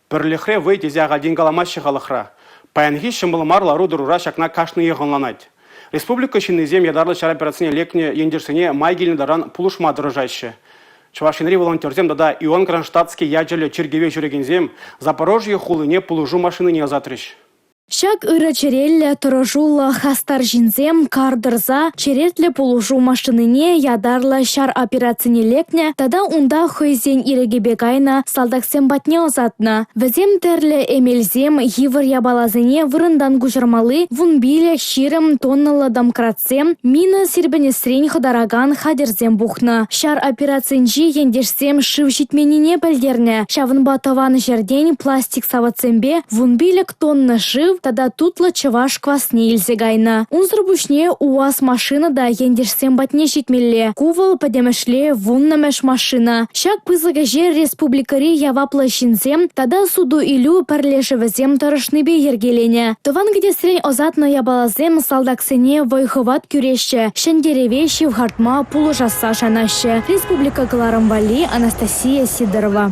Пӗрлӗхре вӑй тесе ахальтен каламаҫҫӗ халӑхра. Паянхи ҫӑмӑл мар лару-тӑрура ҫакна кашниех ӑнланать. Республика ҫыннисем ятарлӑ ҫар операцине лекнӗ ентешсене май килнӗ таран пулӑшма тӑрӑшаҫҫӗ. Чӑваш Енри волонтерсем тата Иоанн Кронштадтский ячӗллӗ чиркӗве ҫӳрекенсем Запорожье хулине пулӑшу машинине ӑсатрӗҫ. Ҫак ырӑ чӗреллӗ, тӑрӑшуллӑ, хастар ҫынсем кар тӑрса черетлӗ пулӑшу машинине ятарлӑ ҫар операцине лекнӗ тата унта хӑйсен ирӗкӗпе кайнӑ салтаксем патне ӑсатнӑ. Вӗсем тӗрлӗ эмелсем, йывӑр япаласене вырӑнтан куҫармалли 15, 20 тоннӑллӑ домкратсем, мина сирпӗнесрен хӑтаракан хатӗрсем пухнӑ. Ҫар операцинчи ентешсем шыв ҫитменнине пӗлтернӗ, ҫавӑнпа тӑван ҫӗртен пластик савӑтсемпе 15 тонна шыв тата тутлӑ чӑваш квасне илсе кайнӑ. Унсӑр пуҫне УАЗ машина та ентешсем патне ҫитмелле. Ку вӑл пӗтӗмӗшле вуннӑмӗш машина. Ҫак пысӑк ӗҫе республикӑри яваплӑ ҫынсем тата суту-илӳ пӗрлешӗвӗсем тӑрӑшнипе йӗркеленӗ. Тӑван кӗтесрен ӑсатнӑ япаласем салтаксене вӑй-хӑват кӳреҫҫӗ, ҫӗнтерӗве ҫывхартма пулӑшасса шанаҫҫӗ. Республика кӑларӑм валли Анастасия Сидорова.